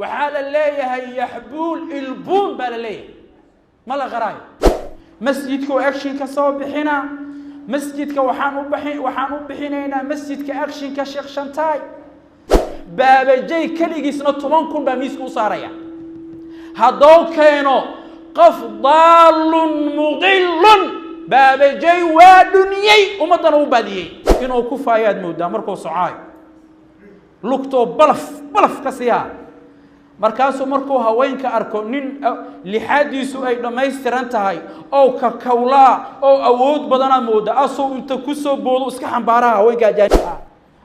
Waxaa la leeyahay yaxbuul ilbuun baa la leeyahay, ma la qaraayo. Masjidkuu actionka soo bixina, masjidka waxaan u bixinaynaa masjidka actionka Sheekh Shantaay. Baabajay keligiisna 10,000 baa miiska u saaraya. Hadduu keeno qof daalun mudilun, Baabajay waa dhuniyey, ummaddana u baadiyey. Inuu ku faayaad moodaa markuu socaayo, lugtoo balaf balaf ka siyaa. Markaasuu markuu haweenka arko nin lixaadiisu ay dhammaystiran tahay oo kakawlaa oo awood badanaad mooda, asuu inta kusoo boodo iska xambaaraha haweenka ajaanib.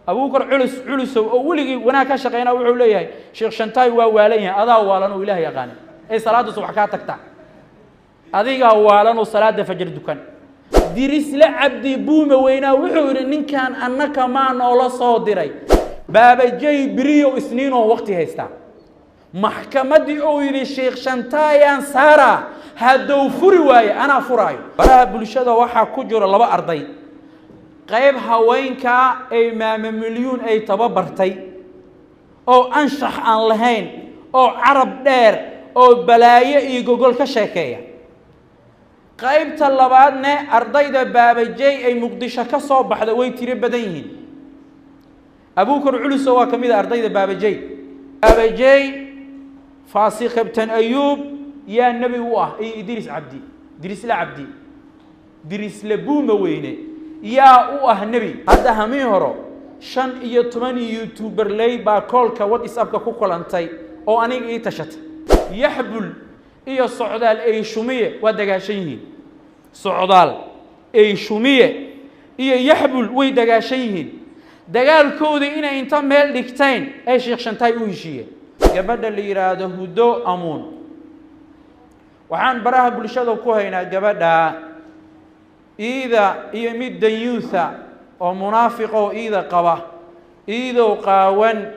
Abuukar Culus Culusow oo weligii wanaag ka shaqeynaa wuxuu leeyahay Sheekh Shantaay waa waalan yahay. Adaa waalan oo Ilaah yaqaana ee salaada subax kaa tagta, adigaa waalan oo salaada fajr dukan. Dirisle Cabdi Buume weynaa wuxuu yidhi ninkan annaka maa noola soo diray. Baabajay beriyo Isniinoo waqti haystaa, maxkamaddii uu yidhi Sheekh Shantaayaan saara, hadduu furi waayo anaa furaayo. Baraha bulshada waxaa ku jiro laba arday, qayb haweenkaa ay Maame Milyuun ay tababartay oo anshax aan lahayn oo carab dheer oo balaayo iyo gogol ka sheekeeya. Qaybta labaadne ardayda Baabajey ay Muqdisho ka soo baxda way tiro badan yihiin. Abuukar Culuso waa ka mid a ardayda Baabajey. Baabajey Faasi Kabtan Ayuub yaa nebi u ah iyo Idriis Cabdi, Dirisle Cabdi, Dirisle Buuma weyne yaa u ah nebi. Hadda hamii horo 15 youtuberley baa koolka WhatsAppka ku kulantay oo aniga ii tashatay. Yaxbul iyo Socdaal ay Shumiye waa dagaashan yihiin. Socdaal ay Shumiye iyo Yaxbul way dagaashan yihiin. Dagaalkoodii inay inta meel dhigteen ay Sheekh Shantaay u heshiiyeen. Gabadha la yidhaahdo Hudo Amuun, waxaan baraha bulshada ku haynaa gabadha iida iyo mid danyuutha oo munaafiqoo iida qaba, iidow qaawan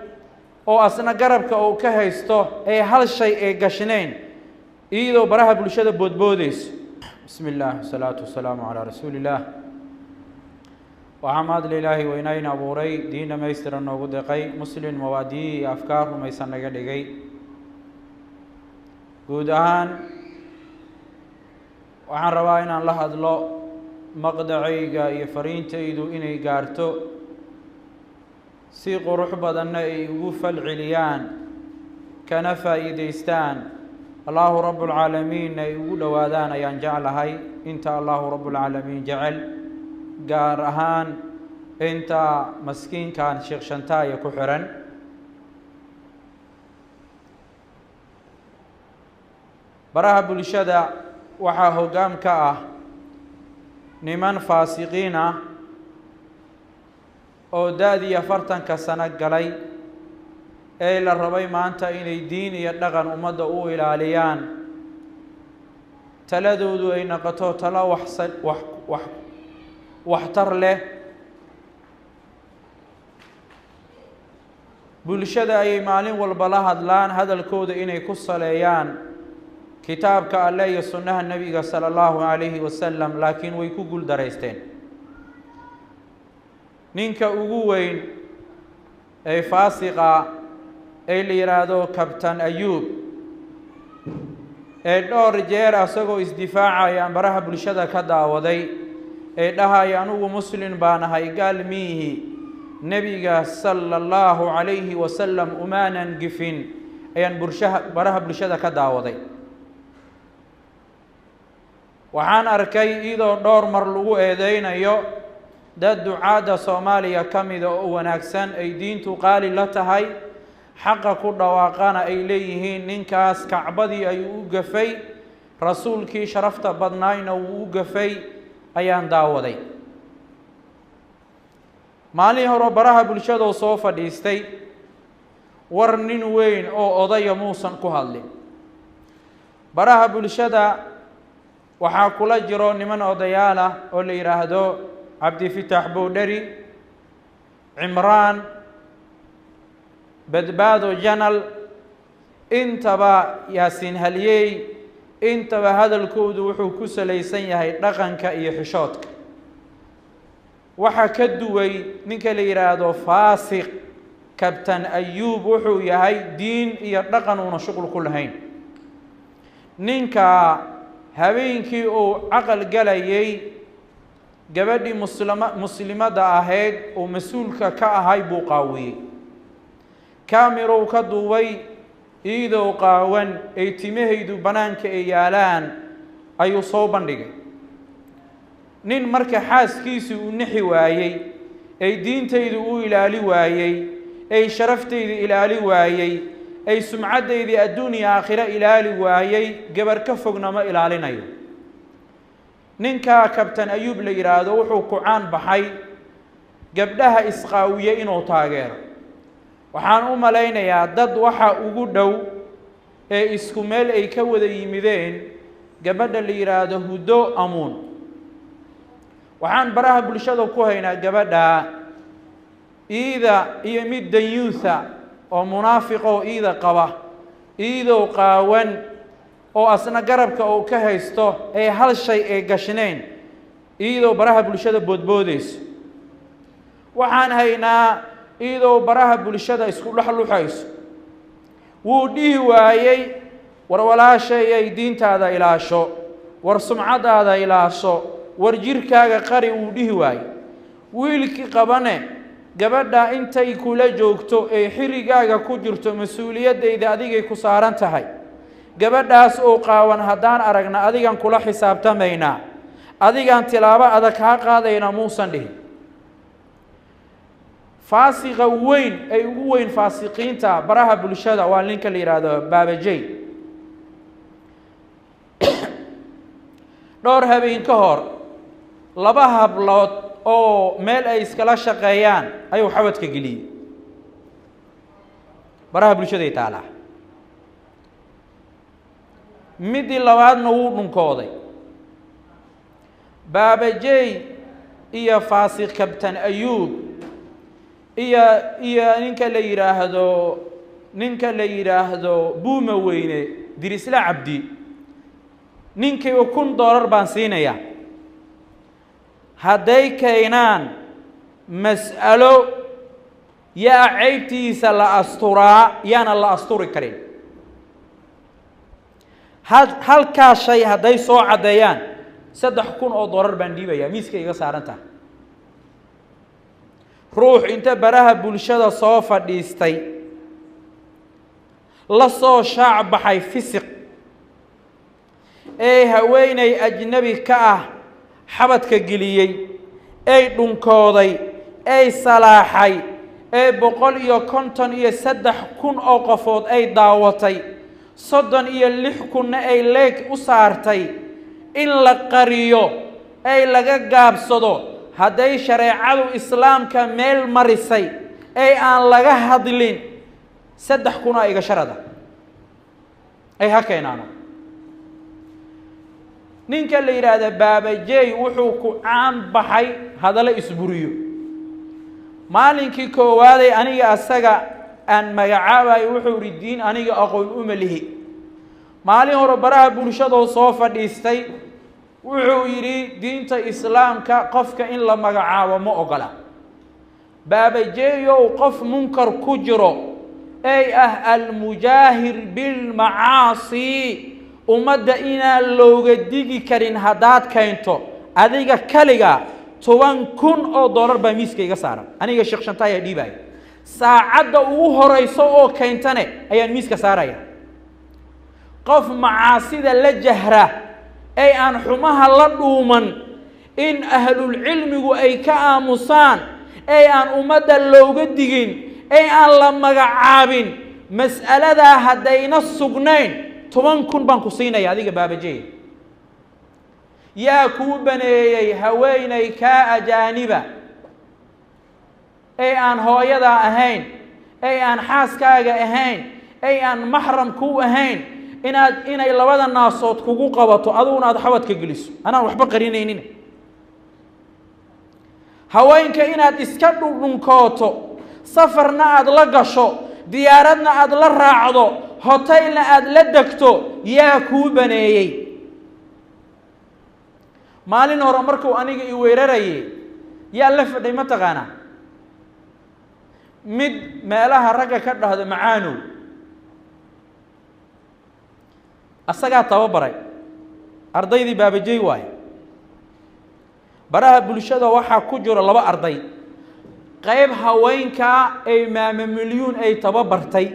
oo asna garabka uu ka haysto ee hal shay ay gashnayn, iidow baraha bulshada boodboodayso. Bismi illaah, wasalaatu wasalaamu calaa rasuuli illaah. Waxaa mahadle Ilaahay weynayna abuuray, diin dhamaystiran noogu deqay, muslim mawaadiyi iyo afkaar rumaysan naga dhigay. Guud ahaan waxaan rabaa inaan la hadlo, maqdacayga iyo fariintaydu inay gaarto si qurux badanna ay ugu falceliyaan kana faa'iidaystaan, Allahu Rabbulcaalamiinna ay ugu dhowaadaan ayaan jeclahay. Inta Allahu Rabbulcaalamiin jecel, gaar ahaan inta maskiinkan Sheekh Shantaaya ku xiran. Baraha bulshada waxaa hoggaam ka ah niman faasiqiin ah oo da-dii 40-ka sano galay ee la rabay maanta inay diin iyo dhaqan ummadda u ilaaliyaan, taladoodu ay noqoto talo waxsa wax wax waxtar leh. Bulshada ayay maalin walba la hadlaan, hadalkooda inay ku saleeyaan kitaabka Alleh iyo sunnaha nebiga sala allahu calayhi wasalam, laakiin way ku guul daraysteen. Ninka ugu weyn ee faasiqa ee la yidhaahdo Kabtan Ayuub ee dhowr jeer asagoo isdifaacaya baraha bulshada ka daawaday ee dhahaya anugu muslim baan ahay, gaal miihi, nebiga sala allahu calayhi wasalam umaanan gifin, ayaan burshaha baraha bulshada ka daawaday. Waxaan arkay iyadoo dhowr mar lagu eedeynayo dad ducaadda Soomaaliya ka mida oo wanaagsan ay diintu qaali la tahay, xaqa ku dhawaaqana, ay leeyihiin ninkaas Kacbadii ayuu u gafay, rasuulkii sharafta badnaayna wuu u gafay, ayaan daawaday. Maalin hore baraha bulshadoo soo fadhiistay, war nin weyn oo odaya muusan ku hadlin. Baraha bulshada waxaa kula jiro niman odayaal ah oo la yidhaahdo Cabdifitaax Bowdheri, Cimraan Badbaado Janal, intaba Yaasiin Halyeey. Intaba hadalkoodu wuxuu ku salaysan yahay dhaqanka iyo xishoodka. Waxaa ka duway ninka la yidhaahdo faasiq Kabtan Ayuub wuxuu yahay diin iyo dhaqan uuna shuqul ku lahayn. Ninka habeenkii uu caqal galayay gabadhii muslimadda ahayd uu mas-uulka ka ahay buu qaawiyey, kaamirow ka duubay, iidow qaawan ay timahaydu bannaanka ay yaalaan ayuu soo bandhigay. Nin marka xaaskiisii uu nixi waayey, ay diintaydu u ilaali waayey, ay sharaftaydu ilaali waayey, ay sumcaddaydii adduun iyo aakhiro ilaali waayey, gabar ka fogna ma ilaalinayo. Ninkaa Kabtan Ayuub la yidhaahdo wuxuu ku caan baxay gabdhaha isqaawiye inuu taageero. Waxaan u malaynayaa dad waxa ugu dhow ee isku meel ay ka wada yimideen gabadha la yidhaahdo Hudo Amuun. Waxaan baraha bulshada ku haynaa gabadha iida iyo mid danyuutha oo munaafiqoo iida qaba, iidow qaawan oo asna garabka uu ka haysto ee hal shay ay gashnayn, iidow baraha bulshada boodboodayso. Waxaan haynaa iidow baraha bulshada isku dhex luxayso. Wuu dhihi waayey, war walaashayay diintaada ilaasho, war sumcaddaada ilaasho, war jirkaaga qari, wuu dhihi waayey. Wiilkii qabane, gabadha intay kula joogto ee xirigaaga ku jirto mas-uuliyaddayda adigay ku saaran tahay. Gabadhaas oo qaawan haddaan aragna adigan kula xisaabtamaynaa, adigaan tilaabo adag kaa qaadaynaa, muusan dhihin. Faasiqa weyn ay ugu weyn faasiqiinta baraha bulshada waa ninka la yidhaahdo Baabajey. Dhowr habeen ka hor laba hablood oo meel ay iskala shaqeeyaan ayuu xabadka geliyey, baraha bulshaday taalaa. Middii labaadna wuu dhunkooday. Baabajey iyo faasiq Kabtan Ayuub iyo ninka la yidhaahdo Buuma Weyne Dirisla Cabdi, ninkiiba $1000 baan siinayaa hadday keenaan mas'alo yaa ceybtiisa la asturaa yaana la asturi karin. Halkaa shay hadday soo caddeeyaan, $3000 baan dhiibayaa, miiska iga saaran tahay. Ruux inta baraha bulshada soo fadhiistay la soo shaac baxay fisiq ee haweeney ajnabi ka ah xabadka geliyey, ey dhunkooday, ey salaaxay, ee 153,000 oo qofood ay daawatay, 36,000-na ay leeg u saartay, in la qariyo ay laga gaabsado hadday shareecadu islaamka meel marisay ee aan laga hadlin, 3000 aa iga sharada ay ha keenaano. Ninka la yidhaahda Baabajey wuxuu ku caan baxay hadallo isburiyo. Maalinkii koowaaday aniga asaga aan magacaabayo wuxuu ihi diin aniga aqoon uma lihi. Maalin hore baraha bulshadoo soo fadhiistay wuxuu yidhi diinta islaamka qofka in la magacaabo ma ogola. Baabajeeyow, qof munkar ku jiro ey ah almujaahir bilmacaasi, ummadda inaan looga digi karin haddaad keento adiga kaliga, $10,000 baa miiska iga saaran. Aniga Sheekh Shanta ayaa dhiibaya. Saacadda ugu horeyso oo keentane ayaan miiska saaraya. Qof macaasida la jahra ee aan xumaha la dhuuman in ahlulcilmigu ay ka aamusaan ee aan ummadda looga digin ee aan la magacaabin, mas'aladaa haddayna sugnayn, 10,000 baan ku siinaya adiga Baabajey. Yaa kuu baneeyey haweeney kaa ajaaniba ee aan hooyadaa ahayn, ee aan xaaskaaga ahayn, ee aan maxram kuu ahayn, inaad inay labada naasood kugu qabato, adiguna aada xabadka geliso, anaan waxba qarinaynin? Haweenka inaad iska dhundhunkooto, safarna aada la gasho, diyaaradna aada la raacdo, hoteylna aada la degto, yaa kuu baneeyey? Maalin hore markuu aniga i weerarayay yaa la fadhay ma taqaanaa? Mid meelaha ragga ka dhahdo macaanow, asagaa tababaray ardaydii Baabajey waaye. Baraha bulshada waxaa ku jiro laba arday, qayb haweenkaa ay Maama Milyuun ay tababartay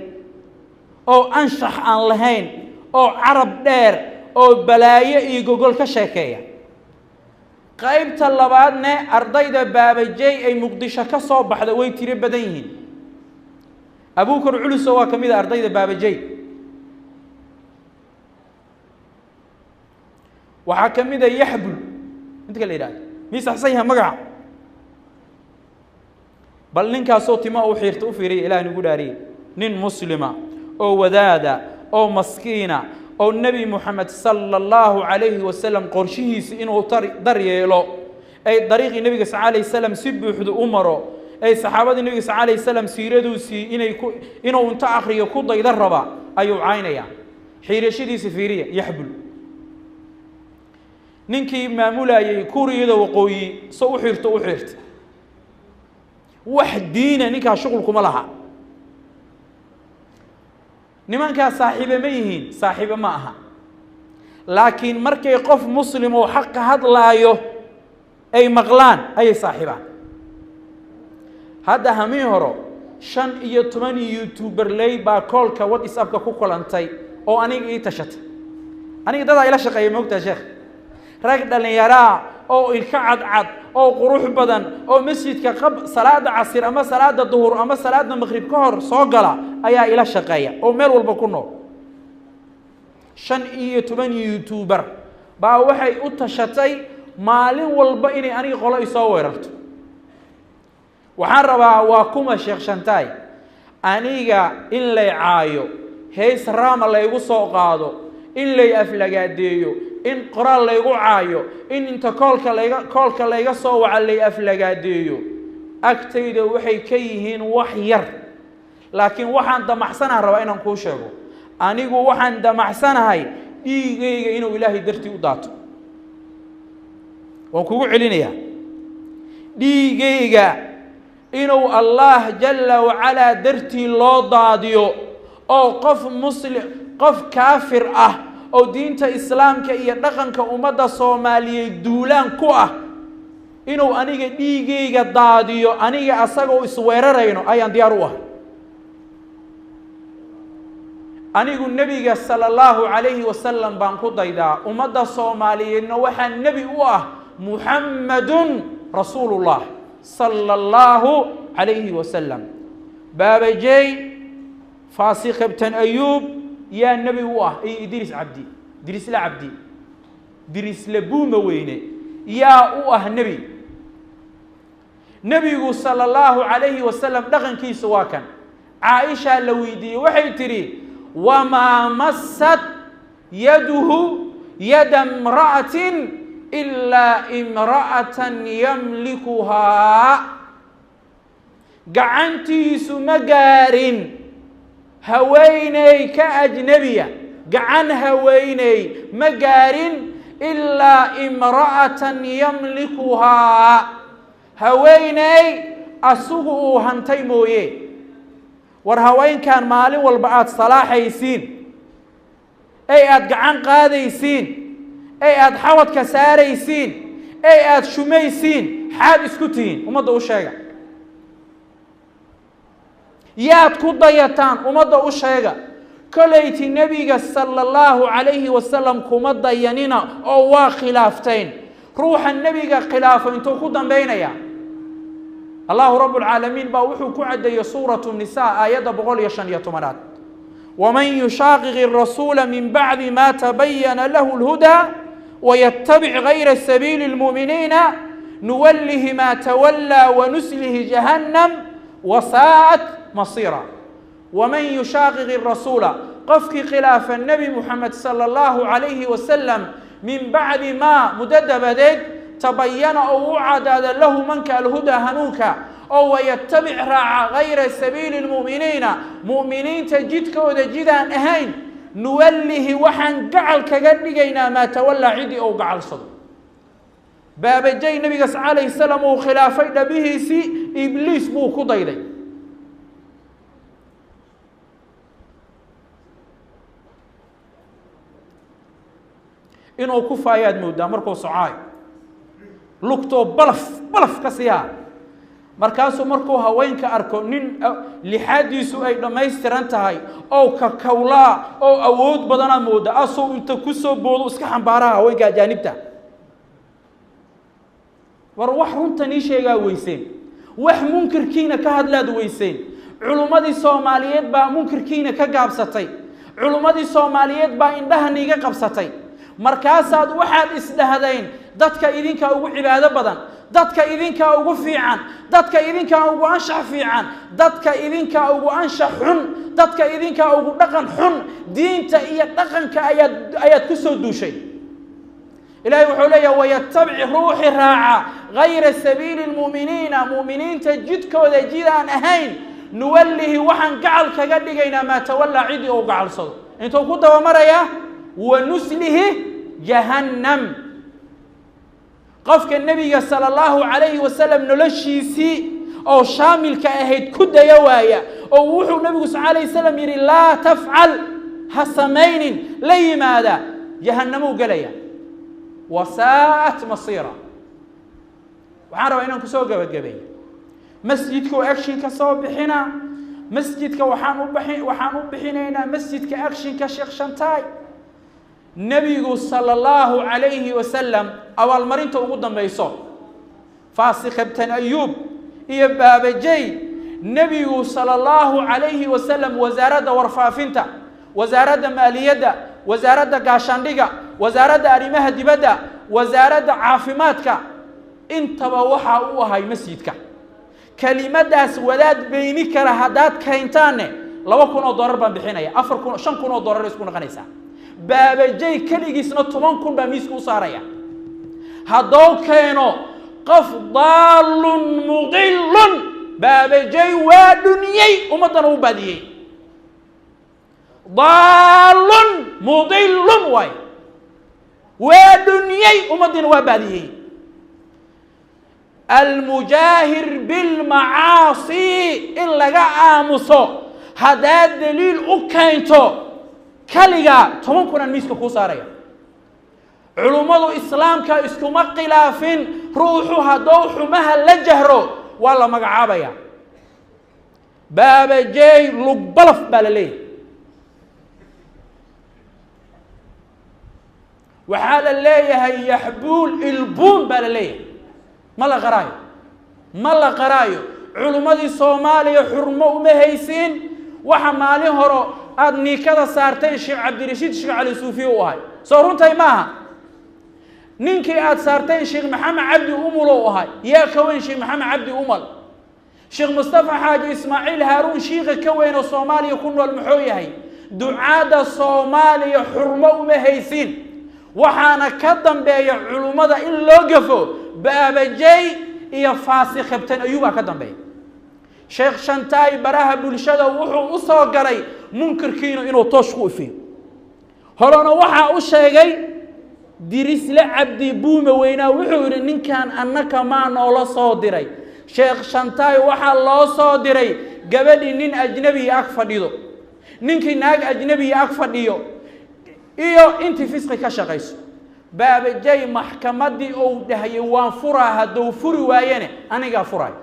oo anshax aan lahayn oo carab dheer oo balaayo iyo gogol ka sheekeeya. Qaybta labaadne ardayda Baabajey ay Muqdisho ka soo baxda way tiro badan yihiin. Abuukar Culuso waa ka mid a ardayda Baabajey. Waxaa ka mid a Yaxbul, inta la yidhahdo mii saxsan yahay magaca, bal ninkaasoo tima u xiirta u fiiriya. Ilaah nagu dhaariyey, nin muslima oo wadaada oo maskiina oo Nebi Moxamed sala allahu calayhi wasalam qorshihiisi inuu dar yeelo, ay dariiqii nebiga sal alayh wasalam si buuxda u maro, ay saxaabadii nebiga sal alayh wasalam siiraduusii inay ku inuu inta akriyo ku dayda raba ayuu caynayaa. Xiirashadiisa fiiriya. Yaxbul ninkii maamulayay Kuuriyada Waqooyi so u xiirto u xiirta, wax diina ninkaa shuqul kuma laha. Nimankaa saaxiibe ma yihiin? Saaxiibe ma aha, laakiin markay qof muslim oo xaqa hadlaayo ay maqlaan ayay saaxiibaan. Hadda hamii horo 15 youtuberley baa koolka WhatsAppka ku kulantay oo aniga ii tashatay. Aniga dadaa ila shaqeeya, moogtaa sheekh, rag dhallinyaraa oo ilka cadcad oo qurux badan oo masjidka qab salaada casir ama salaada duhur ama salaada maqrib ka hor soo gala ayaa ila shaqeeya oo meel walba ku nool. 15 youtuber baa waxay u tashatay maalin walba inay aniga qolo isoo weerarto. Waxaan rabaa waa kuma Sheekh Shantaay aniga in lay caayo, heys raama laygu soo qaado, in lay aflagaadeeyo, in qoraal laygu caayo, in inta koolka layga soo waca lay aflagaadeeyo, agtayda waxay ka yihiin wax yar. Laakiin waxaan damacsanaha rabaa inaan kuu sheego, anigu waxaan damacsanahay dhiigayga inuu Ilaahay dartii u daato. Waan kugu celinayaa, dhiigayga inuu Allah jalla wacalaa dartii loo daadiyo, oo qof muslim, qof kaafir ah oo diinta islaamka iyo dhaqanka ummadda Soomaaliyeed duulaan ku ah inuu aniga dhiigayga daadiyo, aniga asagoo isweerarayno ayaan diyaar u ahay. Anigu nebiga sala allahu calayhi wasalam baan ku daydaa, ummadda Soomaaliyeedna waxaa nebi u ah Muxammadun rasuulullah sala allahu calayhi wasalam. Baabajey, Faasi, Kabtan Ayuub yaa nebi u ah, iyo Idriis Cabdi, Dirisle Cabdi, Dirisle Buuma weyne yaa u ah nebi. Nebigu sala allahu calayhi wasalam dhaqankiisu waa kan. Caaishaa la weydiiyey, waxay tidhi: wamaa massat yaduhu yada imra'atin ilaa imra'atan yamlikuhaa. Gacantiisu ma gaarin haweeney ka ajnebiya, gacan haweeney ma gaarin ilaa imra'atan yamlikuhaa, haweeney asugu uu hantay mooye. War haweenkan maalin walba aada salaaxaysiin, ey aada gacan qaadaysiin, ey aada xawadka saaraysiin, ey aada shumaysiin, xaad isku tihiin? Ummadda u sheega. Yaad ku dayataan? Ummadda u sheega. Koleyti nebiga sala allahu calayhi wasalam kuma dayanina oo waa khilaafteen. Ruuxa nebiga khilaafo intuu ku dambaynaya? Allahu rabb alcaalamiin baa wuxuu ku caddeeyey suuratu Nisa aayadda 115aad: waman yushaaqiq irasuula min bacdi ma tabayana lahu lhudaa wayatabic gayra sabiili lmu'miniina nuwallihi ma tawallaa wanuslihi jahannam wasaa'at masiira. Waman yushaaqiq irasuula, qofkii khilaafa nebi Moxamed sala allahu calayhi wasalam, min bacdi maa, muddo dabadeed, tabayana oo u cadaada, lahu manka, alhudaa hanuunka, oo wayatabic raaca, gayra sabiili lmu'miniina, mu'miniinta jidkooda jidaan ahayn, nuwallihi waxaan gacal kaga dhigaynaa, maa tawallaa, ciddii ou gacalsado. Baabajay nabiga calayhi salaam uu khilaafay dhabihiisii, Ibliis buu ku dayday. Inuu ku faayaad moodaa markuu socaayo, lugtoo balaf balaf ka siiyaa. Markaasuu markuu haweenka arko nin lixaadiisu ay dhammaystiran tahay oo kakawlaa oo awood badanaa mooda, asuu inta ku soo boodo iska xambaaraha haweenka ajaanibta. War wax runta nii sheegaa weyseen, wax munkirkiina ka hadlaad weyseen. Culummadii Soomaaliyeed baa munkirkiina ka gaabsatay, culummadii Soomaaliyeed baa indhaha niiga qabsatay. Markaasaad waxaad isdhahdeen dadka idinkaa ugu cibaado badan, dadka idinkaa ugu fiican, dadka idinkaa ugu anshax fiican, dadka idinkaa ugu anshax xun, dadka idinkaa ugu dhaqan xun. Diinta iyo dhaqanka ayaad ku soo duushay. Ilaahay wuxuu leeyahay wayatabic ruuxi raaca gayra sabiili lmu'miniina, mu'miniinta jidkooda jid aan ahayn, nuwallihi waxaan gacal kaga dhigaynaa maa tawallaa, cidii uu gacalsado. Intuu ku dabamarayaa wa nuslihi jahannam. Qofka nebiga sala allahu calayhi wasalam noloshiisii oo shaamilka ahayd ku daya waaya, oo wuxuu nebigu sal alayh wasalam yidhi laa tafcal, ha samaynin, la yimaada, jahannamuu gelaya, wasaa'at masiira. Waxaan rabaa inaan kusoo gabagabeeyo masjidkuu actionka soo bixina. Masjidka waxaan u bixinaynaa masjidka actionka Sheekh Shantaay. Nebigu sala allahu calayhi wasalam abaalmarinta ugu dambayso Faasiq Kabtan Ayuub iyo Baabajey, nebigu sala allahu calayhi wasalam wasaaradda warfaafinta, wasaaradda maaliyadda, wasaaradda gaashaandhiga, wasaaradda arrimaha dibadda, wasaaradda caafimaadka, intaba waxaa u ahay masjidka. Kelimadaas wadaad beyni kara haddaad keentaanne $2,000 baan bixinaya, 4,000, $5,000 isku noqonaysaa. Baabajey keligiisna 10,000 baa miiska u saaraya. Hadduu keeno qof daalun mudilun, Baabajey waa dhuniyey, ummaddana u baadiyey. Daalun mudilun waay, waa dhuniyey, ummaddiina waa baadiyey. Almujaahir bilmacaasi in laga aamuso haddaad daliil u keento kaligaa 10,000 aan miiska kuu saaraya. Culummadu islaamka iskuma khilaafin ruuxu hadduu xumaha la jahro waa la magacaabaya. Baabajey lugbalaf baa la leeyahay. Waxaa la leeyahay yaxbuul ilbuun baa la leeyahay. Ma la qaraayo, ma la qaraayo. Culummadii Soomaaliya xurmo uma haysiin. Waxa maalin hore aada niikada saarteen Sheekh Cabdirashiid Sheekh Cali Suufiye u ahay, soo runtay maaha. Ninkii aada saarteen Sheekh Maxamed Cabdi Umul u ahay, yaa ka weyn Sheekh Maxamed Cabdi Umal? Sheekh Mustafa Xaaji Ismaaciil Haaruun shiikha ka weyn oo Soomaaliya ku nool muxuu yahay? Ducaadda Soomaaliya xurmo uma haysiin. Waxaana ka dambeeya culummada in loo gafo Baabajey iyo Faasiq Kabtan Ayuubaa ka dambeeya. Sheekh Shantaay baraha bulshada wuxuu u soo galay munkirkiina inuu toosh ku ifiyo. Horena waxaa u sheegay Dirisle Cabdi Buume weynaa, wuxuu yidhi ninkan annaka maa noola soo diray. Sheekh Shantaay waxaa loo soo diray gabadhii nin ajnabiya ag fadhido, ninkii naag ajnabiya ag fadhiyo, iyo intii fisqi ka shaqayso. Baabajey maxkamaddii uu dhahayay waan furaa, hadduu furi waayene anigaa furaay.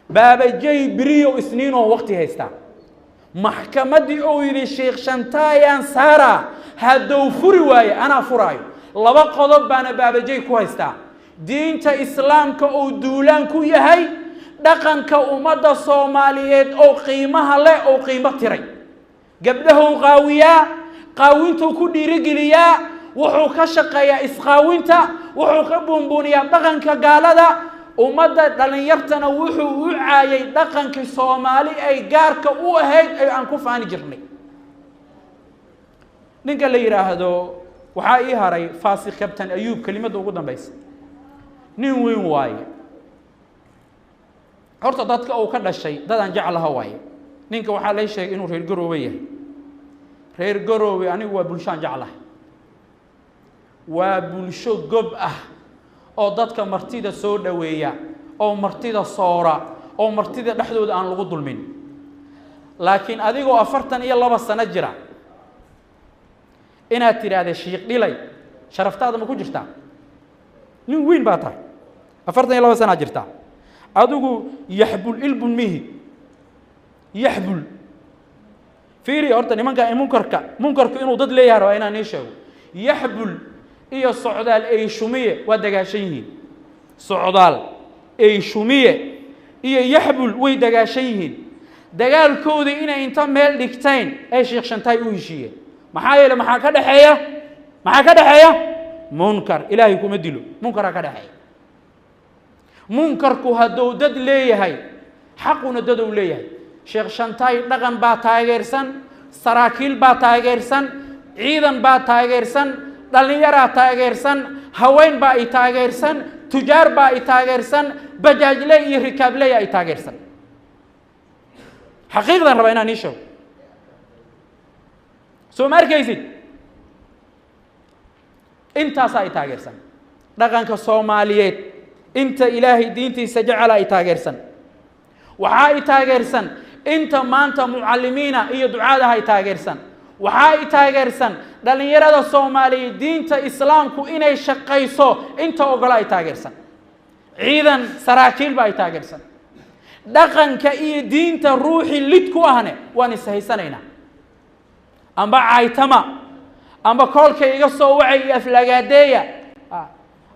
Baabajey beriyo isniinoo waqti haystaa. Maxkamaddii uu yidhi Sheekh Shantaayaan saaraa, hadduu furi waaye anaa furaayo. 2 qodob baana Baabajey ku haystaa: diinta islaamka uu duulaan ku yahay, dhaqanka ummadda Soomaaliyeed oo qiimaha leh oo qiimo tiray. Gabdhahuu qaawiyaa, qaawintuu ku dhiirigeliyaa, wuxuu ka shaqeeyaa isqaawinta, wuxuu ka buunbuuniyaa dhaqanka gaalada. Ummadda dhallinyartana wuxuu u caayay dhaqankii Soomaali ay gaarka u ahayd ee aan ku faani jirnay. Ninka la yidhaahdo waxaa ii haray Faasiq Kabtan Ayuub, kelimadda ugu dambaysa. Nin weyn waaye horta, dadka uu ka dhashay dad aan jeclaha waaye. Ninka waxaa lay sheegay inuu reer Garoowe yahay. Reer Garoowe anigu waa bulsho aan jeclahay, waa bulsho gob ah oo dadka martida soo dhoweeya, oo martida soora, oo martida dhexdooda aan lagu dulmin. Laakiin adigoo 42 sano jira Inaad tidhaahda shiikh dhilay, sharaftaada ma ku jirtaa? Nin weyn baa tahay, 42 sanaa jirtaa. Adigu yaxbul ilbun mihi yaxbul. Fiiri horta nimanka munkarka, munkarku inuu dad leeyahay rabaa inaan ii sheego. Yaxbul iyo Socdaal ay Shumiye waa dagaashan yihiin. Socdaal ay Shumiye iyo Yaxbul way dagaashan yihiin. Dagaalkoodii inay inta meel dhigteen ay Sheekh Shantaay u heshiiyeen. Maxaa yeelay, maxaa ka dhexeeya? Maxaa ka dhexeeya? Munkar. Ilaahay kuma dilo, munkaraa ka dhexeeya. Munkarku hadduu dad leeyahay, xaquna dadou leeyahay. Sheekh Shantaay dhaqan baa taageersan, saraakiil baa taageersan, ciidan baa taageersan, dhallinyaraa taageersan, haween baa i taageersan, tujaar baa i taageersan, bajaajley iyo rikaabley ay taageersan. Xaqiiqdan rabaa inaan ii sheego. Soo ma arkaysid? Intaasaa ay taageersan. Dhaqanka Soomaaliyeed, inta Ilaahay diintiisa jecela ay taageersan. Waxaa ay taageersan inta maanta mucallimiina iyo ducaadaha ay taageersan. Waxaa ay taageersan dhallinyarada Soomaaliyeed, diinta Islaamku inay shaqayso inta ogola ay taageersan. Ciidan, saraakiilba ay taageersan. Dhaqanka iyo diinta ruuxii lid ku ahne waan ishaysanaynaa, amba caytama, amba koolka iga soo wacay iyo aflagaadeeya.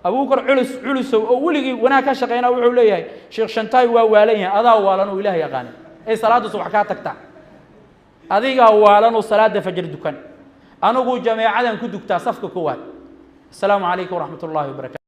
Abuukar Culus Culusow oo weligii wanaag ka shaqeyna wuxuu leeyahay Sheekh Shantaay waa waalan yahay. Adaa waalan oo Ilaah yaqaana ee salaada subax kaa tagta. Adigaa waalan oo salaada fajr dukan. Anigu jameecadan ku dugtaa safka koowaad. Assalaamu calaykum waraxmat ullaahi wabarakatu.